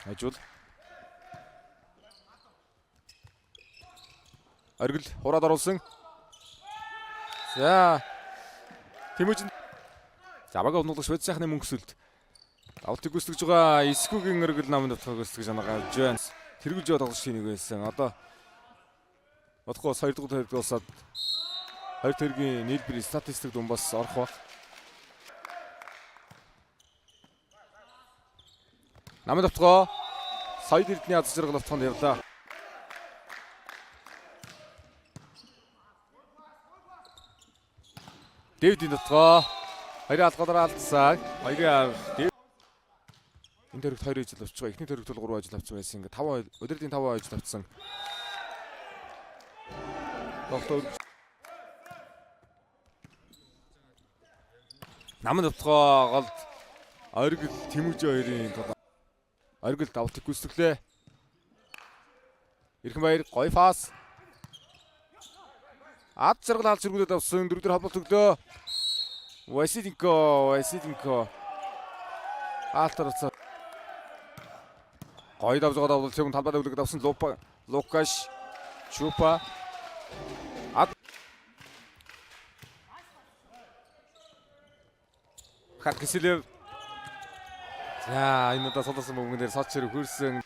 Ажуул. Оргил хураад оруулсан. За. Тэмүүжин. За бага өмнөглөж Швед сайхны мөнгө сүлд. Давтыг гүйцэтгэж байгаа Искүгийн оргил намын довтлогоо гүйцэтгэж анагаа авч байна. Тэргүүлж яваа тоглогчдын нэг байсан. Одоо бодохгүй бас 2 дугаар тойрог дуусаад 2 тойргийн нийлбэр статистик дүн бас орох байх. Намын довтлогоо Соёл Эрдэнэ аз жаргал довтлогонд явлаа. Дэвидийн довтлогоо хоёрын алгуулаар алдсан. Хоёрын энэ төрөгт 2 ижил авч байгаа. Эхний төрөгт бол 3 ажил авсан байсан. Ингээ 5 өдрийн 5 ажил авсан. Тоглолт Намын довтлогоо голд Оргил Тэмүүжин хоёрын тул Оргил давтыг гүйцэтгэлээ. Эрхэн баяр гоё пас. Ад жаргал алж өргүүлээд авсан. Дөрөвдөр холболт өглөө. Василенко, Василенко. Аалтар уцаа. Гоё давж байгаа давлал цэвэн талбай дэвлэг давсан Лупа, Лукаш, Чупа. Ад Харкисилев. За энэ удаа сулсан бөмбөгөн дээр сод ширэг хөрсөн.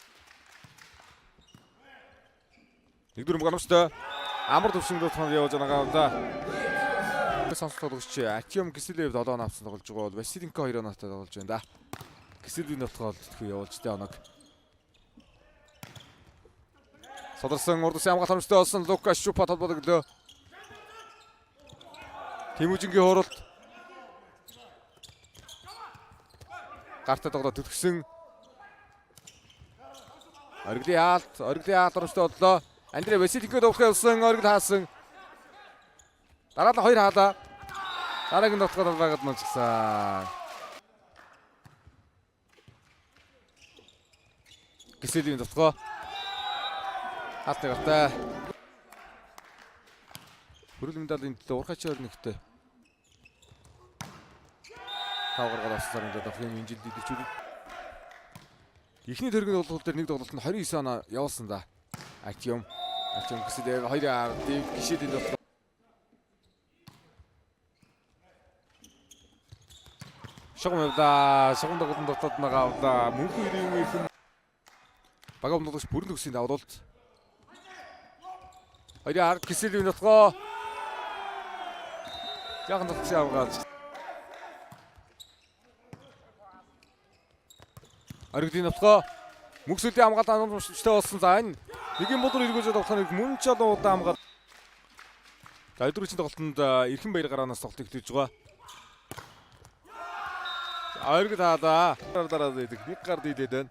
Нэгдүгээр бөмбөг Амар төвшин дуутаханд явж байгаа юм да. Сонсох тоглогч Артем Киселев 7 он авсан тоглож байгаа бол Василенко 2 оноотой тоглож байна да. Киселевийн довтлогоо тэтгэв явуулж тэ оног. Содарсан урд үсийн хамгаалах хөрөмжтэй болсон Лукаш Шупа толбод өглөө. Тэмүүжингийн хууралт. Гартаа тоглоод түтгсэн. Оргилын хаалт, оргилын хаалт хөрөмжтэй боллоо. Андрей Василенко довтлогоо явсан, оргил хаасан. Дараа нь хоёр хаалаа. Дараагийн довтлогоо байгаад нууцсан. Киселевийн довтлогоо. Хаалтны гартай. Хүрэл медалийн төлөө урхаач нэгтэй. 5 гаргаад авсан саранд давхрын энэ жилд идэвхжүүлэг. Эхний төргийн тоглолт дээр нэг тоглолтод 29 оноо явуулсан да. Артем Киселев 2-10 Дэвид Гишэдийн довтлогоо. Шугам явлаа. Шугам тоглолтод дотоод нагаа авлаа. Мөнхөн ирийн ирхэн бага өмнөдөгч бүрэн төгсгийн давлалт. 2-10 Киселевийн довтлогоо. Жаахан тоглогч авгаад. Оргилын довтлогоо. Мөнх сүлийн хамгаалт хангамжтай болсон. За энэ нэгin болор эргүүлж тоглох нэг мөн ч олон удаа хамгаал. За өдрүүчийн тоглолтод Эрхэн баяр гараанаас тоглолт эхлэж байгаа. Оргил хаалаа. Дараа идэг. Нэг гар дийлээд байна.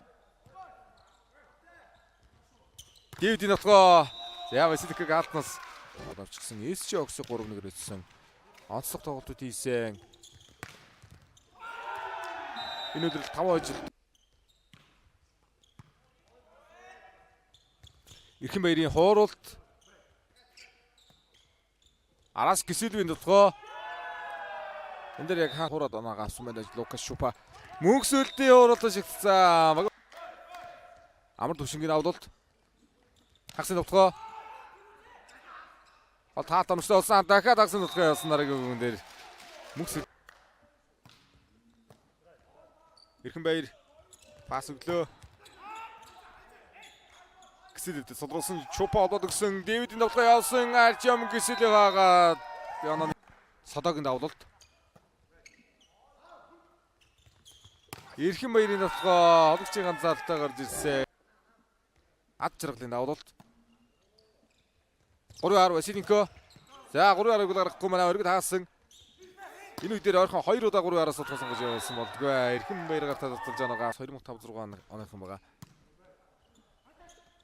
Дэвидийн довтлогоо. За Василикэг алтнаас авчихсан. SG Ox 3-1 өссөн. Онцлог тоглолтууд хийсэн. Энэ өдрөл 5 ажил. Эрхэн баярын хууралт. Араас Киселевийн довтлогоо. Энэ дээр яг хаа хуураад оноогоо авсан байна Лукас Шупа. Мөнх сүлдийн хууралт шигдсэн. Амар төвшингийн авлалт. Хагсын довтлогоо. Гол таат амжтай болсон. Дахиад хагсын довтлогоо явсан дараагийн өгөн дээр. Мөнх сүл. Эрхэн баяр пас өглөө. Киселевтэй сулруулсан Чупа олоод өгсөн. Дэвидийн довтлогоо явсан. Артем Киселев агаад Яна Содогийн давлалт. Эрхэн баярын довтлогоо хологчийн ганцаалтай гарч ирсэн. Ад жаргалын давлалт. 3-10 Василенко. За 3-10-ыг гаргахгүй манай оргил хаасан. Энэ үе дээр ойрхон 2 удаа 3-10-аас судалгаа сонгож явуулсан болдгоо. Эрхэн баяр гартаа таталж байгаа 2006 оныхон байгаа.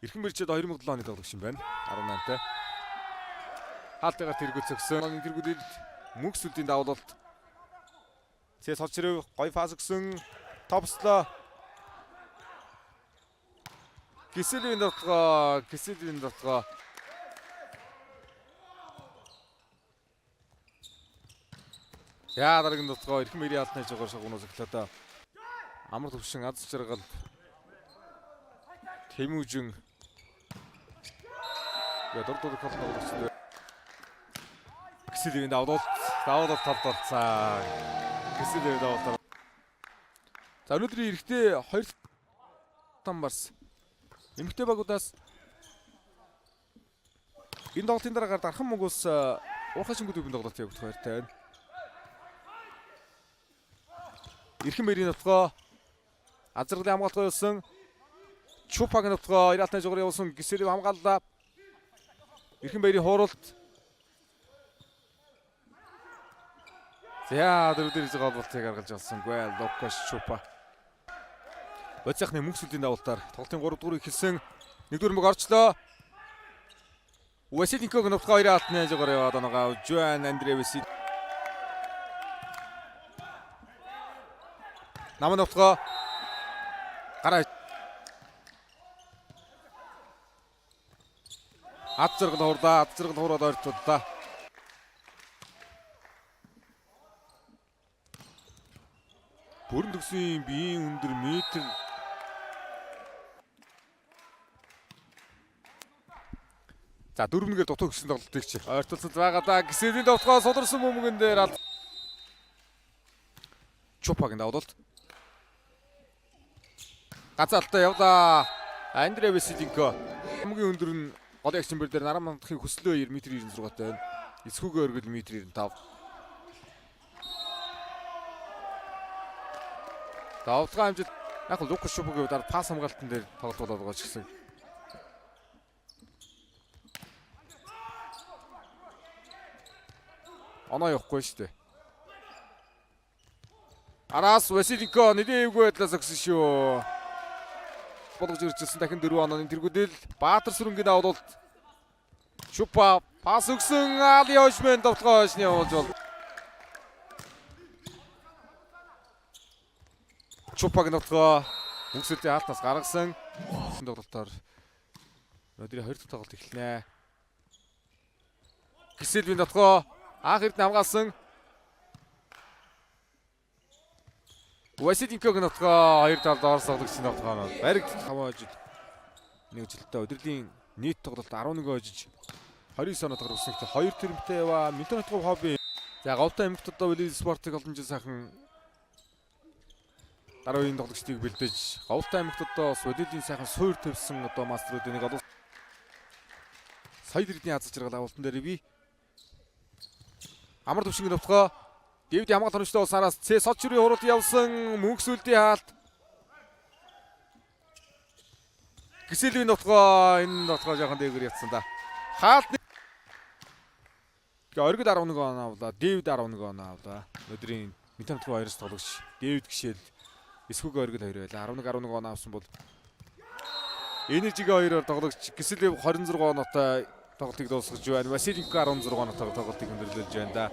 Эрхэн баярчид 2007 оны тоглогч юм байна. 18-тай. Хаалтайгаар тэргүүл зөксөн. Оны тэргүүлэл мөнх сүлдийн давлалт. Цэ сод ширэв гоё пас өгсөн. Топслоо. Киселевийн довтлогоо, Киселевийн довтлогоо. За дараагийн довтлогоо Эрхэн баярын алт нээж байгаа шугамнаас эхлээ. Амар төвшин аз жаргал Тэмүүжин дөрөв дөрөв тоглогч Киселевийн давуулалт талд болцсон. Киселевийн давуулалт. За өнөөдрийн эрэгтэй 2 там барс. Эмэгтэй багуудаас энэ тоглолтын дараагаар Дархан Мөнгөс Уурхай шингүүд үеийн тоглолт явагдах баяртай байна. Эрхэн мэрийн нутгаа Азаргалын хамгаалалт явуулсан. Чупаг нутгаа 98 жугаар явуулсан. Гисэлев хамгааллаа. Эрхэн баярын хууралт. За дөрөв дээр голболтыг гаргаж олсонгүй. Лукаш Чупа. Бодисхны мөнх сүлийн давалтаар тоглолтын 3 дугаар эхэлсэн. 1-р мөг орчлоо. Василенког нутгаа 2-8 жугаар яваад оногоо Жуан Андре Васил. Нам нутгаа гараа ад зэрэг хурлаа, ад зэрэг хуураад ойртууллаа. Бүрэн төгсгийн биеийн өндөр метр За 4-1-ээр дутуу гисэн тоглолтыг чи ойртолцол байгаа да. Гисэлийн довтгоо сударсан бөмбөгөн дээр ал Чупагийн давуулалт. Газаалтаа явлаа. Андре Василенко. Хамгийн өндөр нь голын агчин дээр наран мандахын хөслөө 9 метр 96-тай байна. Эсхүүгээ өргөл метр 95. Давлгаа амжилт яг Лукас Шупагийн хувьд пас хамгаалтан дээр тоглолт болоод байгаа ч гэсэн. Оноо явахгүй шүү дээ. Араас Василенко нэлээд эвгүй байдлаас өгсөн шүү. Болгож ирчихсэн дахин 4 онооны тэргүүдэл Баатар сүрэнгийн давуулалт. Чупа пас өгсөн Али Хошмен довтлогоо хойшны явуулж бол. Чупаг довтлогоо мөнхсөлтийн хаалтнаас гаргасан. Тоглолтоор өнөөдрийн 2 дахь тоглолт эхэлнэ. Гиселвийн довтлогоо анх эрдэнэ хамгаалсан. Василенког нутгаа хоёр талд орос тоглогчийн нутгаа бариг 5 хожид нэг жилдээ өдөрлийн нийт тоглолт 11 хожиж 29 оноо гаргасан. 2 тэрмтэй яваа. Милтон нутгаа хобби. За говтой эмэгт одоо Вилли спортыг олон жил сайхан дараа үеийн тоглогчдыг бэлдэж говтой эмэгт одоо бас Виллийн сайхан суур тавьсан одоо мастеруудын нэг олон сая дэрдний азар жаргал авалтан дээр би амар төвшингийн нутгаа Дэвид хамгаалт хоногчтой улсаараас Ц сод шүрийн хуралд явсан мөнх сүлдийн хаалт. Гиселвийн нутгаа энэ нутгаа жоохон дээгүүр ятсан да. Хаалт Тэгээ оргид 11 оноо авлаа. Дэвид 11 оноо авлаа. Өнөөдрийн Митан нутгийн хоёроос тоглогч Дэвид гişэл эсхүүгээ оргид 2 байлаа. 11 11 оноо авсан бол Энержигийн хоёроор тоглогч Гиселев 26 оноотой тоглолтыг дуусгаж байна. Василенко 16 оноотой тоглолтыг өндөрлөж байна да.